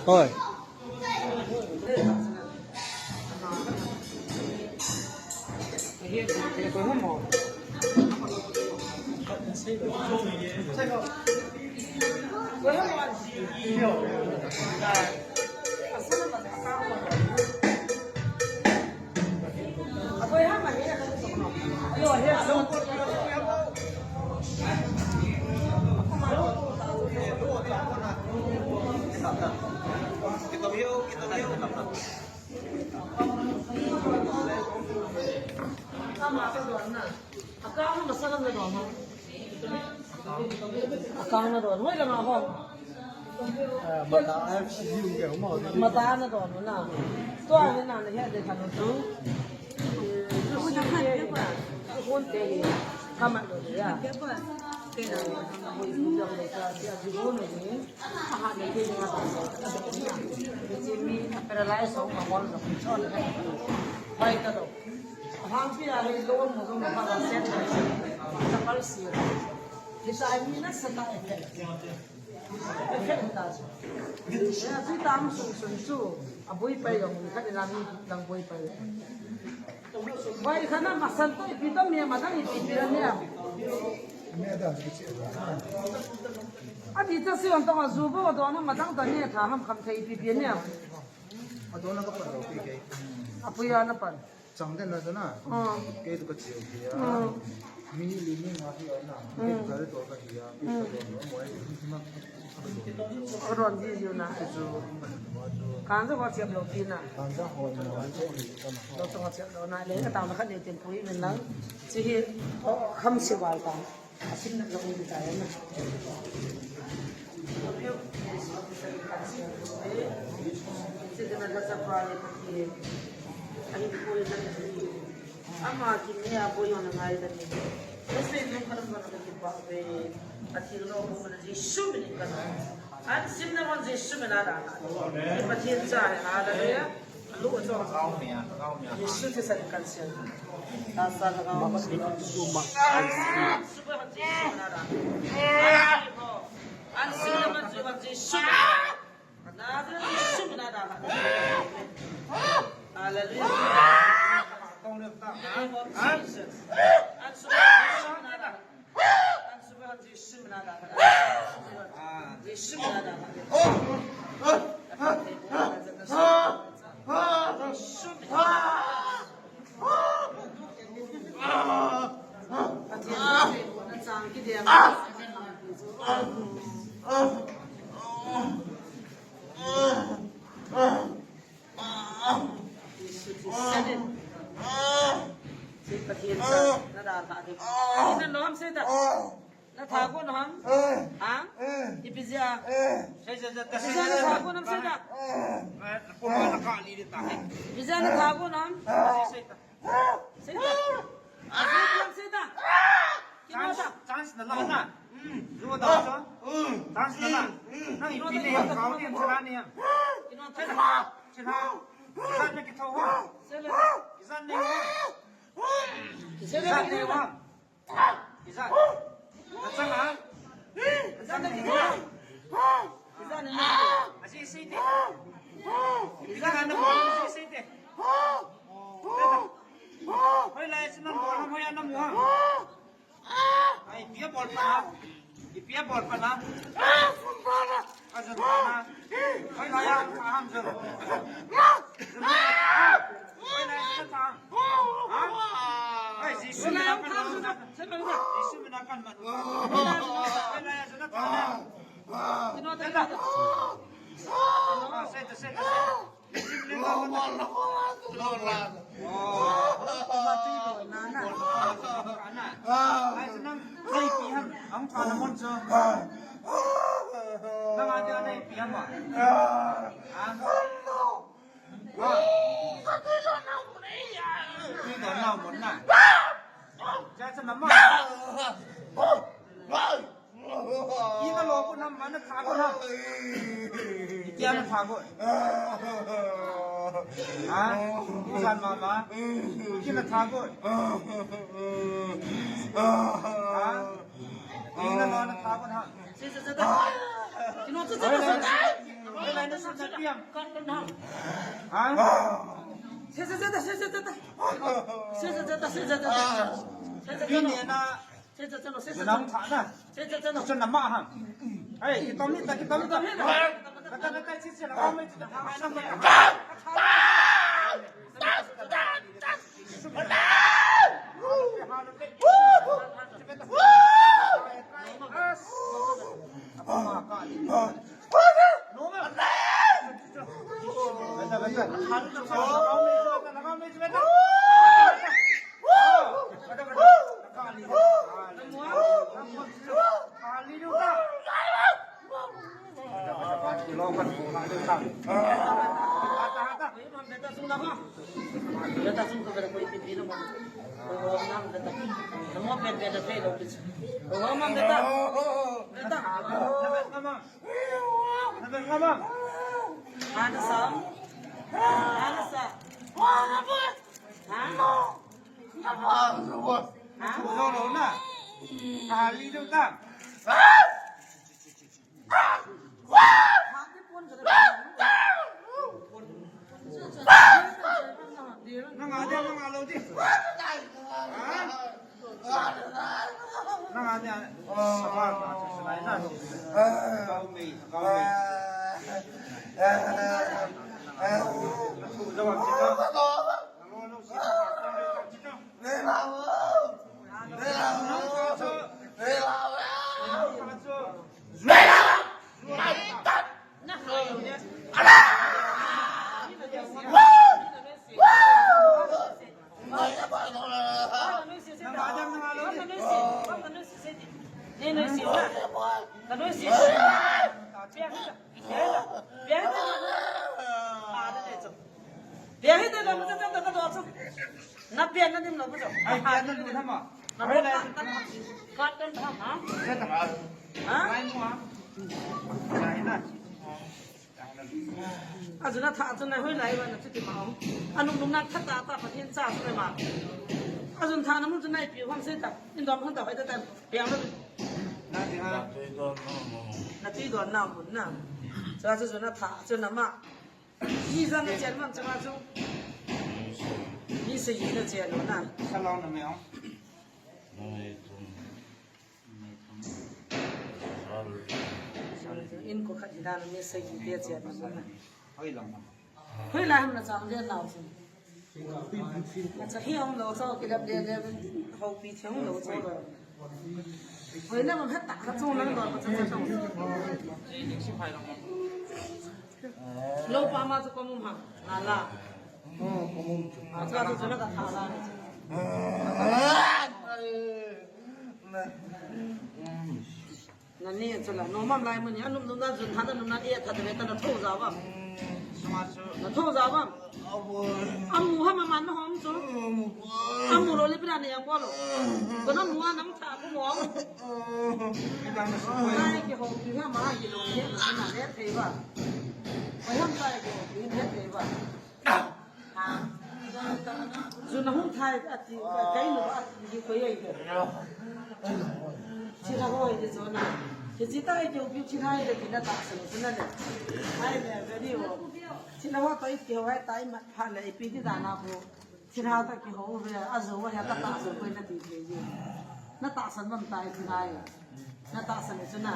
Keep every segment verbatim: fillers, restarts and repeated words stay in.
Hoi. Akang masang na don. Akang na don. Hoi lama ho. Mata na don na. Tua hi na na hi de kan tu. Hon te hi. Kama lo ya. Ke na. Hoi ni ya. Ke a ji ho ni. Aha, na ke ni ma ta. Ke mi paralyze ho ma hol lo. Chon. Bai ta do. Hang pi a hi lo mo mo pa la set. Sa pal si. Ni sa mi na sa ta effect. Effect ta. Ya, si tam sung sung su. A bui pai lo, ka ni la mi dang bui pai. Vai khana masan to ipi to mi madang ipi pi ne. Ati ta si on to ma zu bo do na madang to ne tha ham kham thei ipi pi ne. Adona ka pan lo pi ke. Apuya na pan. Chang den na na. Ah. Ke tu ka chiu pi ya. Ah. Mi li mi nga hi na. Ke tu ka le to ka hi ya. Ke tu ka do mo mo ai ma. Aron ji ju na. Ke tu ma tu. Kan zo ka chiam lo pi na. Kan za ho na. Lo to ka chiam lo na le ka ta na ka ne tin pui min lang. Chi hi. Oh, kham si wal ta. Asim na lo ni ta ya na. Chi de na la sa pa le pa ki. Ani ko le na ni. Ama ki ne a bo yo na ngai da ni. Ese no ka na ka ki pa be. Ati lo ko na ji su mi ni ka na. An sim na mon ji su mi na da. Ni pa tin cha. Hallelujah. Lu cho. Kau ni a, kau ni a. Yesu Christ kan sian. Ta sa la kau. Hallelujah. Pathian cha, na dalha ding. Ina nom sei ta. Na tha ko na ham? Ham? Ipi jeh a? Ipi jeh a na tha ko na ham sei ta? Ipi jeh a na tha ko na ham? Sei ta. Ipi jeh a na sei ta? Kino ta? Chance na la na. Lu da sa. Chance na la. Nang ipi ne ham, kau ne ham, sala ne ham. Kino ta? Sala. Sala. Sala na kitho ha. Sala. Izan ne ha. Izan ne ha. Izan. Izan ha. Izan ne ha. Izan ne ha. Aji sei te. Izan ne ha. Aji sei te. Hoi lai sinam bol ham, hoi anam ha. Ai, ipi a bol pa na. Ipi a bol pa na. Azun pa na. Hoi lai a, aham zun. Zun. Hoi lai a, ta. Ha? Ai, Jesu min a kan man. Jesu min a kan man. Hoi lai a, zun a ta. Sei ta, sei ta, sei ta. Ina lo ko nam mana tha ko na. Itia na tha ko. Ha? Isan mama. Itia na tha ko. Ha? Ina lo na tha ko na. Kino tu tu tu. Ha? Sesa, sesa, sesa, sesa. Sesa, sesa, sesa, sesa. Sesa, sesa. Bini na. Sesa, sesa, sesa. Junam thana. Sesa, sesa. Junam ma ha. Hey, kitom ni ta, kitom ni ta. Kitom ni ta. Kata, kata, sesa, na, ma, ma, ma, ma, ma. Nang a dia, nang a lo di. Ha? Nang a dia. Sabar, sabar, sabar. Kau mei, kau mei. Jawab kita. Nang lo, lo, kita. Ai, pian na dim na ma. Na kat kan tham, ha? Ha? Lai mu, ha? Lai na. Ajun a tha, ajun a hoilai va na chuti ma. Anung nung na tha ta ta Pathen cha chu ma. Ajun tha na mu chu nai pi hong se ta. In dom hong ta hoi ta ta. Piang na. Na ti ha. Na ti don na mun na. Cha chu na tha, chu na ma. Ni jang na chen man chama chu. Ni se yi na chen lo na. Sa lo na me ong. In ko khat hi dan ni se yi te chen lo na. Hoi lo. Hoi la ham na chang de na chu. Na cha hi ong lo cho ki dap de de ho pi theng lo cho lo. Hoi na ma hat ta ka chu na lo ka cha cha. Lo pa ma chu ko mum ha. Na la. Ko mum chu. A chu chu na ka tha la. Na ni chu la. No mam lai mun ya num num na jun tha na num na e tha de ta na tho ja ba. Na tho ja ba. Amu ha ma man na hom chu. Amu lo le pina ne yang ko lo. Ko na mu a nang tha ko mo. Nai ki ho ki ha ma ki lo ki na le thei ba. Ko ham tai ko ki ne thei ba. Ha. Jun na hung thai ati kai no ati ki ko ye ko. Thilha ho hi chu na. Ki chi tai ki u ki thilha hi le ki na ta se chu na le. Ai le ga ni o. Thilha ho to i ki ho ai tai ma pha le i pi ti da na ko. Thilha ta ki ho ve a zo va ya ta ta so ko na ti thei ji. Na ta san bam tai thilha hi. Na ta san chu na.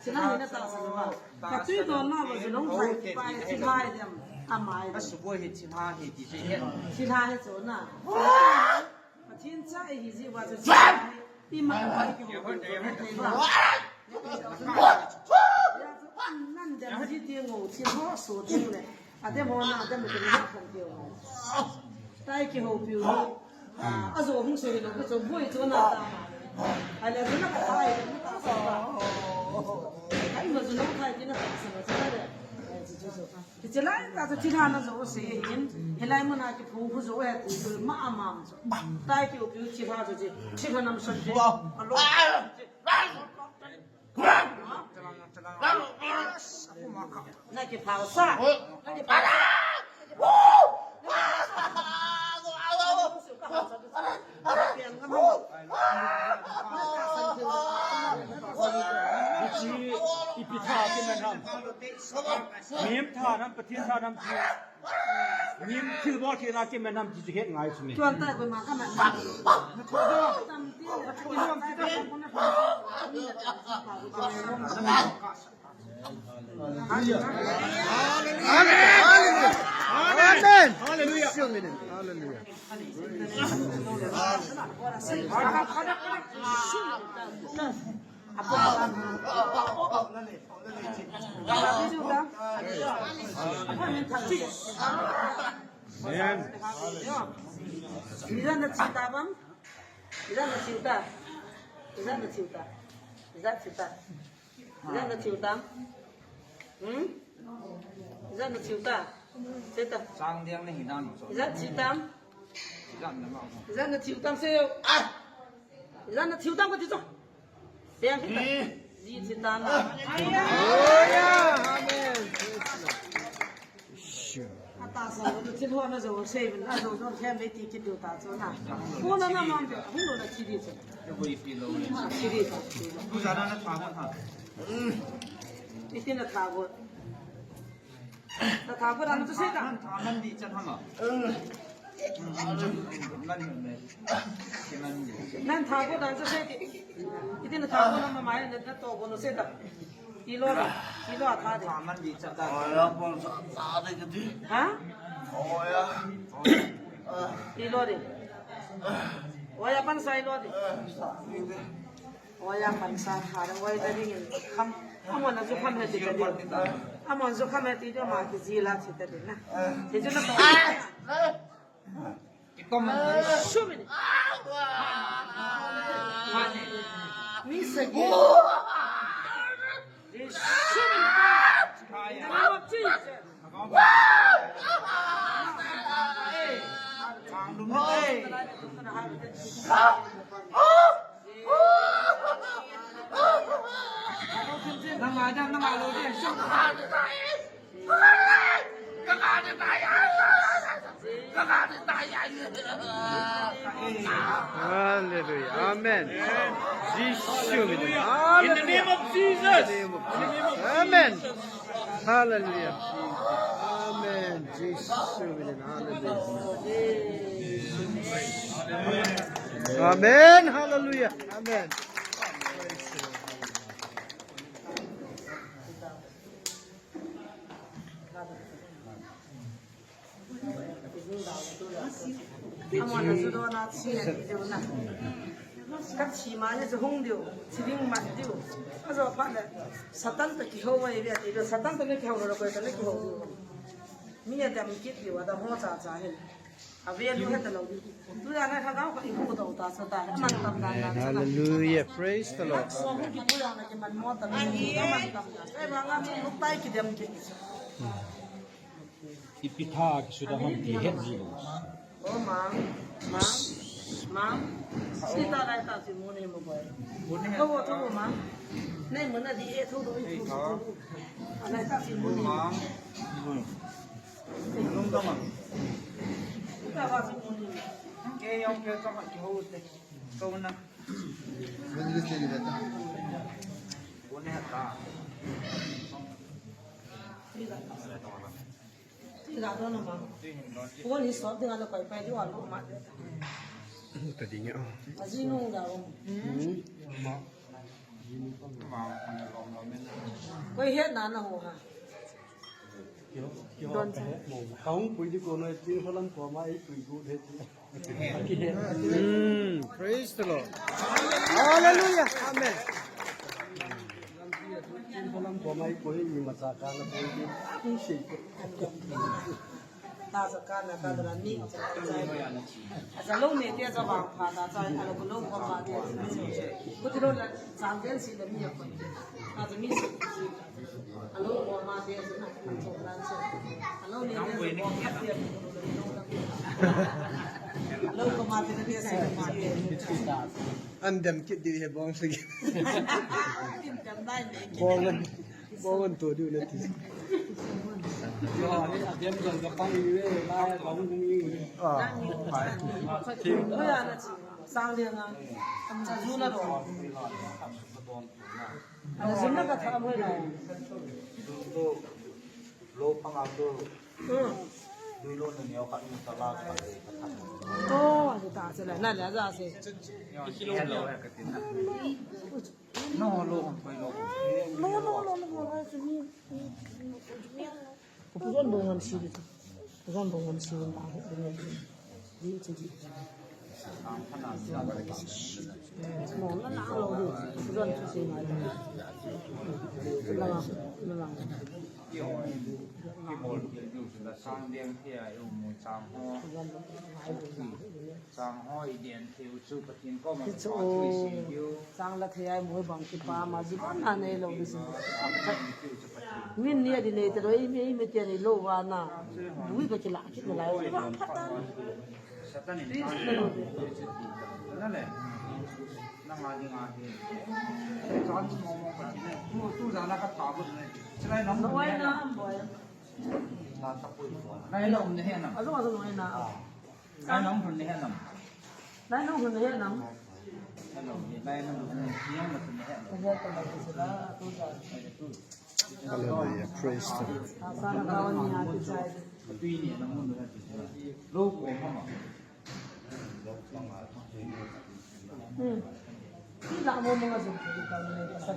Thilha hi na ta san va. Ka tui don na va ju long thai ki pa hi thilha hi dem. A mai. A su bo hi thilha hi ti se he. Thilha hi chu na. Pathen cha hi ji va chu. Ima pai ki ho thei ba. Nan dem ji ti ngo, ti ho so ti le. A dem ho na dem ti ho kan ti ho. Tai ki ho piu ni. A zo hung so hi lo ko so boi so na ta. A le na ka tai na ta sa ba. Kai ma zo na kai ti na ta sa na sa le. Ai ji jo so. Kichilai ta chu thilha na jo se hin, hilai mun a kiphung khu jo he ti chu ma a mam chu. Tai ki u piu thilha chu chi, thilha nam san chi. Alo. Na kiphau sa. Na kiphau sa. Kichi. Ipi tha kimen ham? Mihem tha nam, Pathen tha nam ti. Mihem thilbol thei na kimen ham ti chu het ngai chu mi. Chuan ta ko ma ka ma. Tam ti, ki nom ti ta ko na. Hallelujah. Hallelujah. Amen. Hallelujah. Hallelujah. Amen. Ijan na chita bang? Ijan na chita? Ijan na chita? Ijan chita? Ijan na chita? Hmm? Ijan na chita? Chita. Sang diang na hinam. Ijan chita? Ijan na ma. Ijan na chita se. Ah! Ijan na chita ko chita. Beng kita. Ji chita na. Hallelujah. Amen. Ata sa lo, thil ho na zo, sei bin, a zo zo, khem ve ti kit diu ta chu na. Ko na na man be, hung lo na chi di chu. Chi di ta. Ku za na na tha ko tha. Iti na tha ko. Na tha ko dan chu sei ta. Tha man di chan ha ma. Nan tha ko dan chu sei ti. Iti na tha ko na ma mai na to ko no sei ta. Kilo de, kilo a tha de. Tha man di chat da. Oya, pansa tha de kati. Ha? Oya. Kilo de. Oya, pansa kilo de. Oya, pansa tha de. Oya, da ding in. Kham, amon a chu kham he ti ka de. Amon chu kham he ti de ma ki ji la ti ta de na. Ti chu na to. Ikom man. Show me. Mane. Miss again. Show me. In the name of Jesus. Hey. Nang ada, nang alo dia. Hallelujah. Amen. Jesus. In the name of Jesus. In the name of Jesus. Amen. Hallelujah. Amen. Jesus. Hallelujah. Amen. Hallelujah. Amen. Amon a chu dona chi na ti diu na. Ka chi ma ni chu hung diu, chi ding man diu. A zo pha le, Satan ta kihou ai ve ti diu, Satan ta ni kihou lo ko ta ni kihou diu. Mi a dam kit diu, a dam ho cha cha hin. A ve lu he ta lo diu. Tu ya na kha dau ka i hu dau ta sa ta, man tam dan dan sa ta. Hallelujah. Praise the Lord. So hung ki pu ya na ki man mo ta, man tam dan. Sai ba nga chu lu tai ki dam kit. Ipi tha kisuda ham ti het ji lo. O ma, ma, ma. Sita lai ta si mo ne mo boy. Mo ne. Tho, tho, ma. Nei mo na di e tho do i tho. Lai ta si mo ne. Ma. Nung ta ma. Ta ba si mo ne. Ke yong ke ta ma ki ho te. Ko na. Mo ne ta. Mo ne ta. Ti ga don ma. Ko ni so dinga lo pai pai di wa lo ma. Ta ding e. Aji nung da o. Hmm. Ma. Koi het na na ho ha. Don cha. Ka hung pui di ko no tin ho lam ko ma ei pui gu the. Hmm, praise the Lord. Hallelujah. Amen. Ta sa ka na ka da ni. Asa lo ne te sa ba pha ta sa alo ko lo ko ma te. Ko ti lo la sang den si da mi ya ko. Asa mi si. Alo ko ma te sa na ko lan sa. Alo ne te sa ko ma te. Alo ko ma te te sa ko ma te. An dem kit di he bong se. Bong an, bong an to di u le ti. Yo, ani a dem jong ka pang i ve, la ya bong bong i ve. Ah. Sang dia na. Sa ju na do. Jumna ka tha mo na. Lo panga to. Hmm. Dui lo na neo ka ni ta la ka te ka tha. To, ati ta se la, na le ja se. Hello, ka tin na. No, lo, ko lo. No, no, no, no, no, no, no. Ko pujon bong ngam si di. Pujon bong ngam si di. Di chu di. Eh, mo na na lo di. Pujon chu si mai. Na na. Sang ding thei a, u mu chang ho. Pujon bong ngam si di. Chang ho i den thei u chu Pathen koma. Chu. Chang la thei ai mu bang kipa ma ju na nei lo di sin. Min ni a di nei te lo, i mi, i mi te nei lo va na. Lui ka kila, kila lai. Satan in. Na le. Na nga di nga di. Chang mo mo ka di ne. Tu, tu za na ka ta bu ne. Chilai nam. Noi na am boy. Na ta pu. Na lo ne he na. Azo, azo noi na. Lai nong hun ni he nam. Lai nong hun ni he nam. Hello, lai nong hun ni he nam. Hallelujah. Praise the Lord. Hmm. Ti la mo mo nga jong ki ta ni ka sa.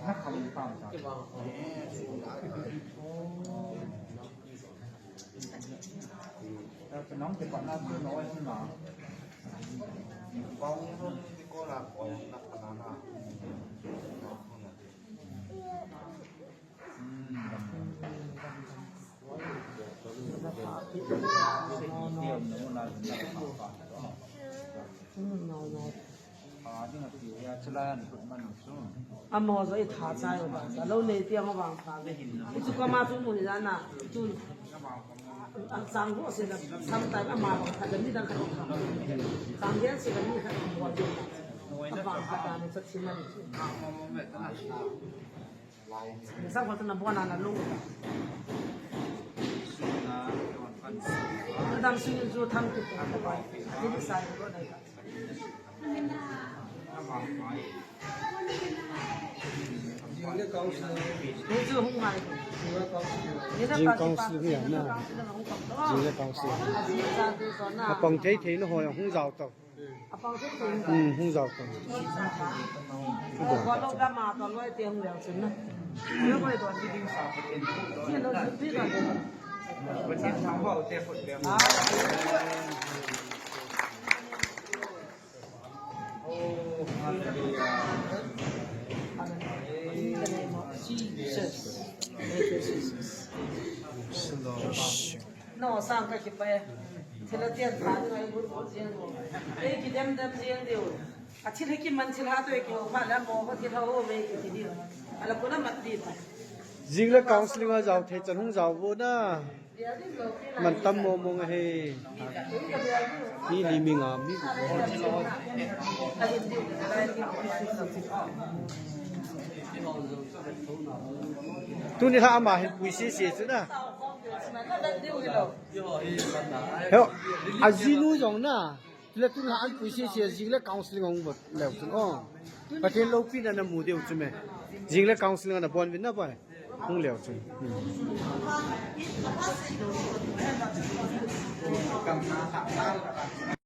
Na kam kam sa. Amo jo i tha chai u ba, lo nei ti amo bang tha ve. I chu kama chu mu ni jana, chu. A chang ho se la, sometime ama bang tha, ni dang kha tha. Chang gel se la ni kha tha. A bang kha ta ni cha thi ma ni. Ni sa ko na bona na lo. Dam su ni jo tham ki. Ati ni sa ko na. Jing council hi a na. Jing le council. Apang thei thei na ho hung jao tau. Hmm, hung jao tau. No, sang ka kipa e. Thila tian tha ngai bul bul jeng. Ei ki dem dem jeng diu. A thil hi ki man thil ha to ki ho pha la mo ho thil ha ho ve ki ti diu. Ala kona mat di ta. Jing le counseling a jao thei chan hung jao vo na. Man tam mo mo nga he. Ni li mi nga mi. Tuni ha ama hin pui si si chu na. Heo, a jinu jong na. Tule tuni ha an pui si si a jing le counseling ong bot leu chun. Oh. Pathen loupina na mu diu chu me. Jing le counseling na bon vin na bon. Hung leu chun. Hmm.